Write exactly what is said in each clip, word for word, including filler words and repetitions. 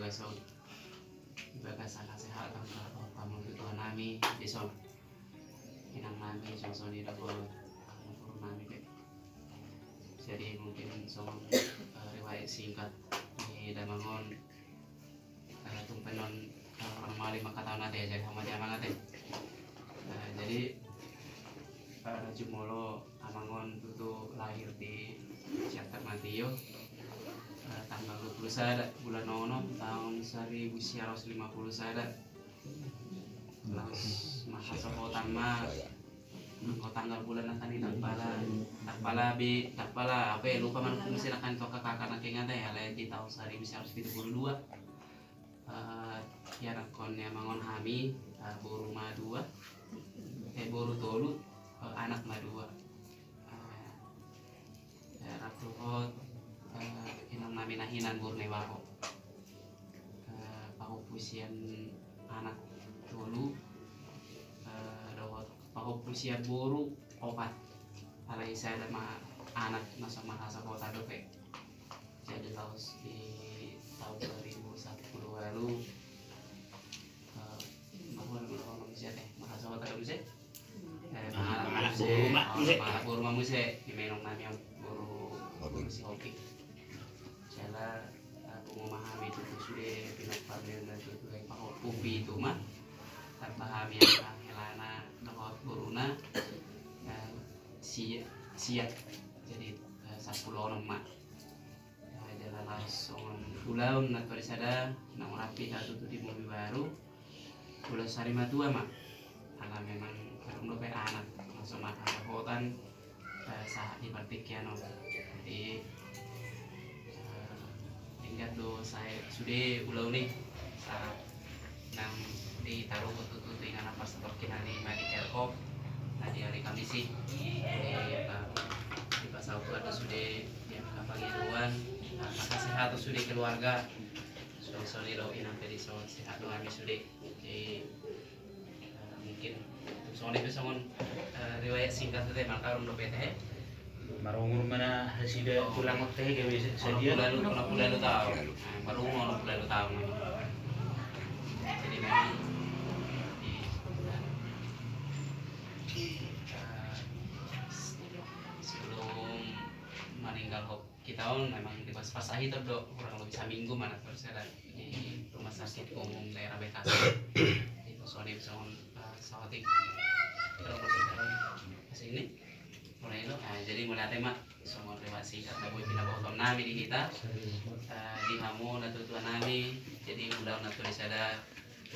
Di bagasan hasehatan dohot pamanggilan Tuhan nami, dison inang nami, songon i dohot boru nami pe. Jadi mungkin songon, eh, riwayat singkat ni damang on, eh, tung pe non, eh, orang mali mangkatahon ate, jadi hamu ma di amang ate. Eh, jadi, eh, jumolo amang on tutu lahir di Siantar Matio, eh, tanggal dua puluh sada bulan onom tahun seribu sia ratus lima puluh sada. Laos marhasohotan ma, anggo tanggal bulan na tadi ndang pala, ndang pala be, ndang pala, apa ya, lupa ma muse nangkin tu angka kakak nangkin ate, alai di tahun seribu sia ratus pitu puluh dua, eh, ianakhon ni amang on hami, eh, boru ma dua, eh, boru tolu, eh, anak ma dua. Eh, eh, rap dohot, eh, inang nami na hinan boru ni bapo. Eh, pahompu sian anak tolu, eh, dohot pahompu sian boru opat. Alai sada ma anak na so marhasohotan dope. Jadi laos di tahun dua ribu sapuluh ualu, eh, marhasohotan do muse ate, marhasohotan do muse. Eh, mangalap boru ma muse. Mangalap boru ma muse, di inang nami on boru, boru si Hoki. Jala, eh, pungu ma hami tutu sude pinompar ni na tutu, eh, pahompu pitu ma. Tamba hami angka helana dohot boruna, eh, sia, sia. Jadi, eh, sampulu onom ma. Eh, jala laos songon ulaon na tuari sada, naung rap hita tutu di Mubi Baru, ulaon sari matua ma. Ala memang adong dope anak na so marhasohotan, eh, sahat di partingkian on. Jadi, eh, denggan do sae sude ulaon i, sahat nang ditaruhon tutu tu inganan parsatorkinan ni Madi Kerkop, na di ari Kamis i. Jadi, eh, dipasaut do sude di angka pangidoan, angka sehat sude keluarga. Songon i do inang pe dison, sehat do hami sude. Jadi, eh, mungkin songon i pe songon, eh, riwayat singkat tu ate, manang adong dope ate, eh? Marumur ma nasida tulang on ate, gabe sadia. Onom pulu ualu, onom pulu ualu taon. Eh, marumur onom pulu ualu taon. Jadi memang di, eh, sebelum meninggal Hop kita on memang dipasahiton do kurang lebih saminggu ma na tuari sada di Rumah Sakit Umum Daerah Bekasi. Di pos on i songon, eh, saotik. Terus, eh, sini. Mulai lo, eh, jadi mauliate ma songon riwayat singkat na boi pinabotohon nami di hita. Eh, di hamu natuatua nami, jadi ulaon na tuari sada,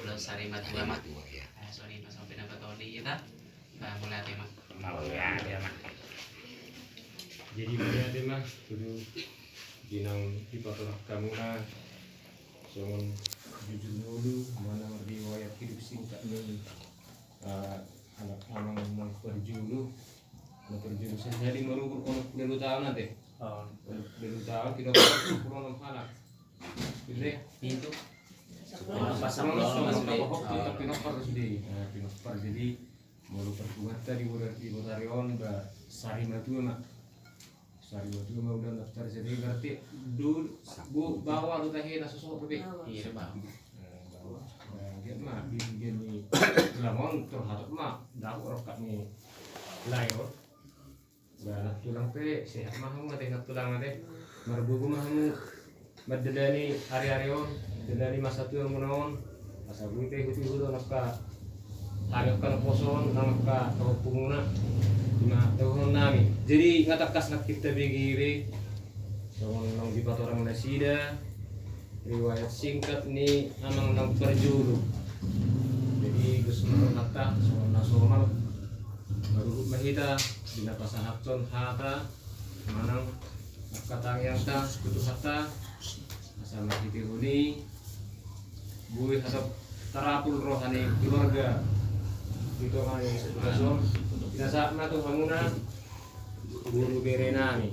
ulaon sari matua ma. Sari matua, ya. Eh, songon i ma songon pinabotohon di hita. Ba, mauliate ma. Mauliate ma. Jadi mauliate ma tu inang dipatorang hamuna songon jujur ngolu manang riwayat hidup singkat ni, eh, anak amang na parjolo. Na parjolo sahali marumur onom pulu ualu taon ate. Oh. Onom pulu ualu taon, tidak puluh enam anak. Gitu ya? Itu. Sampulu onom, sampulu onom, sampulu onom, sampulu onom, sampulu onom. Pinompar sude. Nah, pinompar. Jadi, molo parpunguanta di botari, di botari on, ba, sari matua ma. Sari matua ma ulaon na tuari sada i, berarti dulu, bo, baoa do tahe na so sohot dope. Iya, baoa. Nah, baoa. Nah, dia ma, di, di, di, tulang on, terhatop ma, dapot rongkap ni lae on. Ba, nantulang pe, sehat ma hamu ate, nantulang ate. Margogo ma hamu mandalani ari-ari on, mandalani masa tuamuna on. Asa boi pe ihut-ihut on angka hami angka na poso on, nang angka pahompu muna. Ima dohonon nami. Jadi, nga tangkas nangkin tabege be. Songon naung dipatorang nasida, riwayat singkat ni amang na parjolo. Jadi, dos ma rohanta, songon na somal. Marurut ma hita, di na pasahathon hata, manang angka tangiangta, tu Tuhanta, asa marhitehon i, boi hata tarapul roha ni keluarga. Di tonga ni situasi on, pinasahat ma tu hamuna, boru bere nami.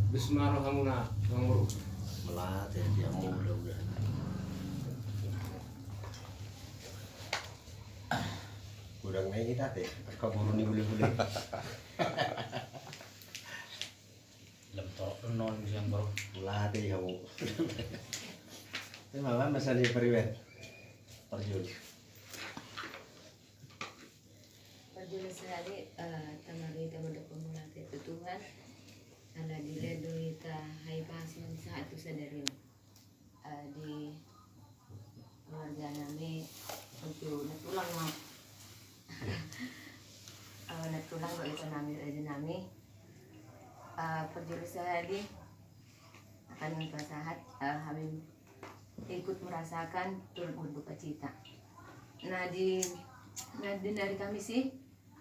Dos ma rohamuna, Amang boru. Mauliate di hamu, udah, udah. Godang na i ate, angka boru ni hulehule. Lam torop do non sian boru. Mauliate di hamu. Terima kasih, Mas Andi Pariwer. Parjolo. Parjolo sahali, eh, tamarui tamadok mauliate tu Tuhan. Ala dilehon do hita hahipason sahat tu sadari on. Eh, di keluarga nami, untuk nantulang ma. Eh, nantulang do ito nami, raja nami. Eh, parjolo sahali, akan pasahat, eh, hami ikut merasakan turut berduka cita. Nah, di, nah, di hari Kamis i,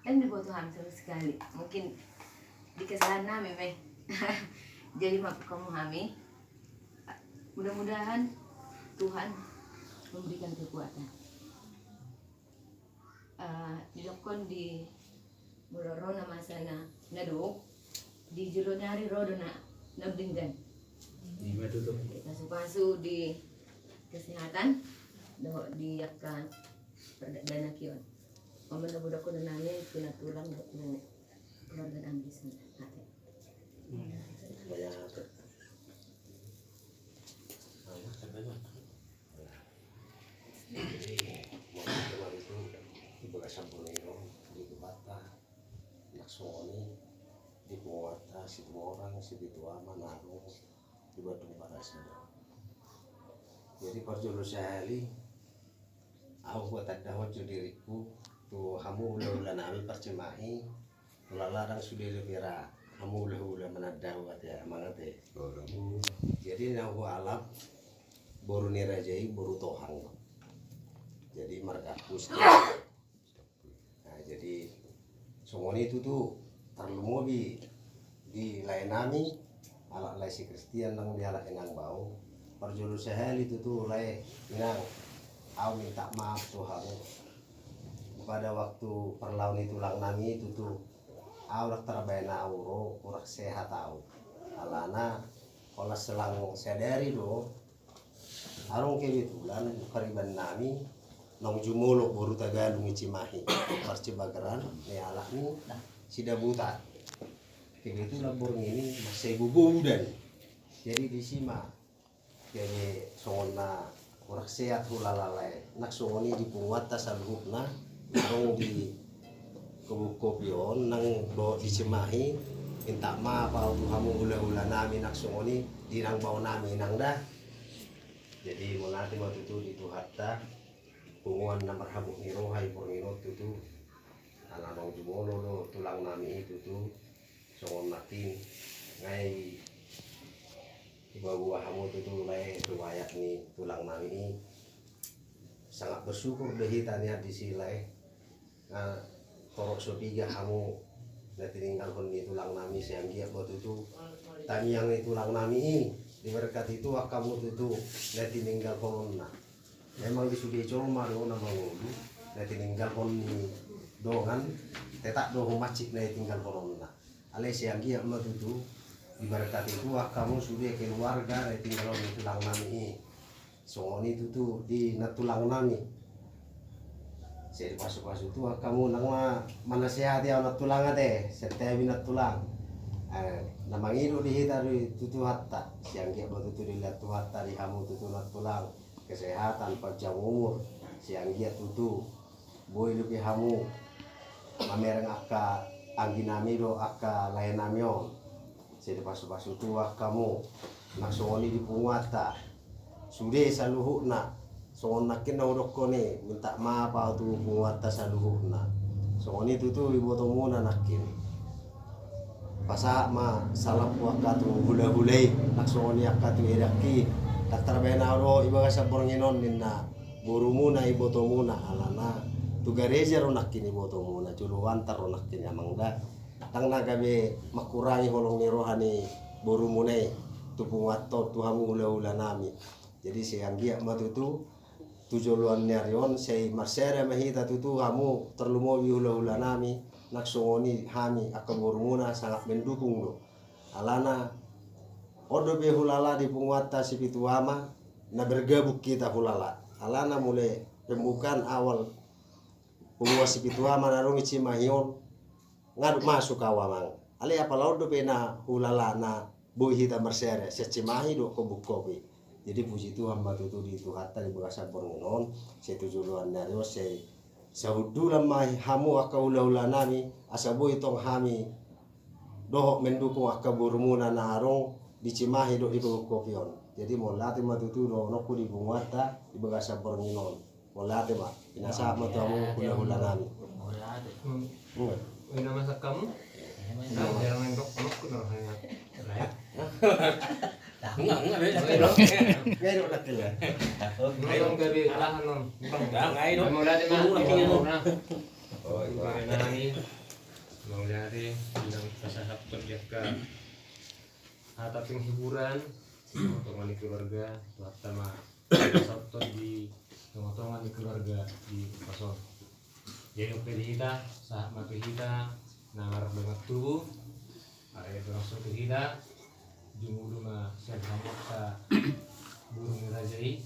kan diboto hami sama sekali. Mungkin di kesalahan nami, meh. Jadi, maaf kamu hami. Mudah-mudahan Tuhan memberikan kekuatan. Eh, didokkon di molo ro na masa na, na do, di jolo ni ari ro do na, na denggan. Ima tutu. Pasu-pasu di kesehatan, dohot di angka pardalanan on. Omen na bodokkon nami, tu nantulang dohot tu keluarga nami di sana. Ate. Jadi, mulai kemarin itu, di bagasan Borneo, di Batak, Naksooni, di Puata, Situmorang, Sipitu Ama, Narung, di Badung Barasa. Jadi, parjolo sahali, au huatandahon jo diringku, tu hamu hula-hula nami parcimahi, Hula-hula ndang sude dope ra hamu hula-hula manandao ate, amang ate. Jadi na hualap boru ni raja i boru Tohang. Jadi marga Agus. Nah, jadi songon i tutu tarlumobi di lae nami, halak lae si Kristian nang di halak inang bao. Parjolo sahali tutu lae inang, au minta maaf tu hamu. Pada waktu parlao ni tulang nami i tutu, au ndang tarbaen au ro, kurang sehat au. Alana holan selang sadari do, adong kebetulan pariban nami naung jumolo boru Tagalung i Cimahi, parsibageran ni halak ni Sidabutan. Kebetulan borngin i mansai gogo udan. Jadi disi ma gabe songon na kurang sehat hulala lae. Nang songon i di punguanta saluhutna, adong di Kebun Kopi on, nang dohot di Cimahi, minta maaf au tu hamu hula-hula nami nang songon i, di inang bao nami nang da. Jadi mauliate ma tutu di Tuhanta, punguan na marhabot ni roha i borngin on tutu. Ala naung jumolo do tulang nami i tutu. Songon nangkin, ngai iboto hamu tutu lae, riwayat ni tulang nami i. Sangat bersyukur do hita nian disi lae. Nga torop so piga hamu na tininggalhon ni tulang nami, sai anggiat ma tutu tangiang ni tulang nami i diberkati Tuhan hamu tutu na tininggalhononna. Memang di sude jolma do na mangolu, na tininggalhon ni dongan, tetap do humansik na tininggalhononna. Alai sai anggiat ma tutu diberkati Tuhan hamu sude keluarga na tininggalhon ni tulang nami i. Songon i tutu di nantulang nami. Sai dipasu-pasu Tuhan hamu, nang ma manasehati au nantulang ate, santabi nantulang. Eh, na mangido di hita do i tu Tuhanta, sai anggiat ma tutu dilehon Tuhanta di hamu tutu nantulang kesehatan, panjang umur, sai anggiat tutu boi dope hamu mamereng angka anggi nami dohot angka lae nami on. Sai dipasu-pasu Tuhan hamu. Nang songon i di punguanta sude saluhutna. Songon nangkin na hudokkon i, minta maaf au tu punguanta saluhutna. Songon i tutu ibotomuna nangkin. Pasahat ma salamhu angka tu hula-hula i, nang songon i angka tu edangki. Ndang tarbaen au do i bagasan borngin on, ninna borumuna, ibotomuna, alana tu gareja do nangkin ibotomuna, joloanta do nangkin, amang da. Ndang na gabe mangkurangi holong ni roha ni borumuna i tu punguanta on, tu hamu hula-hula nami. Jadi sai anggiat ma tutu tu joloan ni ari on, sai marsere ma hita tutu hamu, tarlumobi hula-hula nami, nang songon i hami angka borumuna sangat mendukung do. Alana on dope hulala di punguanta Sipitu Ama, na bergabung hita hulala. Alana mulai pembukaan awal punguan Sipitu Ama na adong i Cimahi on, ngaduk masuk au, amang. Alai apala on dope na hulala na boi hita marsere, sian Cimahi dohot Kebun Kopi. Jadi puji Tuhan ma tutu di Tuhanta di bagasan borngin on, sai tu joloan ni ari on sai sahundulan ma hamu angka hulahula nami, asa boi tong hami dohot mendukung angka borumuna na adong di Cimahi dohot di Kopi on. Jadi mauliate ma tutu dohononku di punguanta di bagasan borngin on. Mauliate ma, pinasahat ma tu hamu hulahula nami. Mauliate. Hmm. Oi, na masak hamu? Nah, jarang main dok, dok, dok, dok. Enggak, enggak, beda. Enggak, enggak, enggak. Enggak, enggak, beda. Enggak, enggak, enggak. Mauliate ma. Mauliate. Mauliate, bilang pasahat tu angka hata penghiburan, tonga-tonga ni keluarga, Tuhanta ma pasahathon di tonga-tonga ni keluarga di Upas on. Jadi dohot pe di hita, sahat ma tu hita na mardongan tubu, alai dohot pe di hita, jumolo ma sian hamu angka boru ni raja i,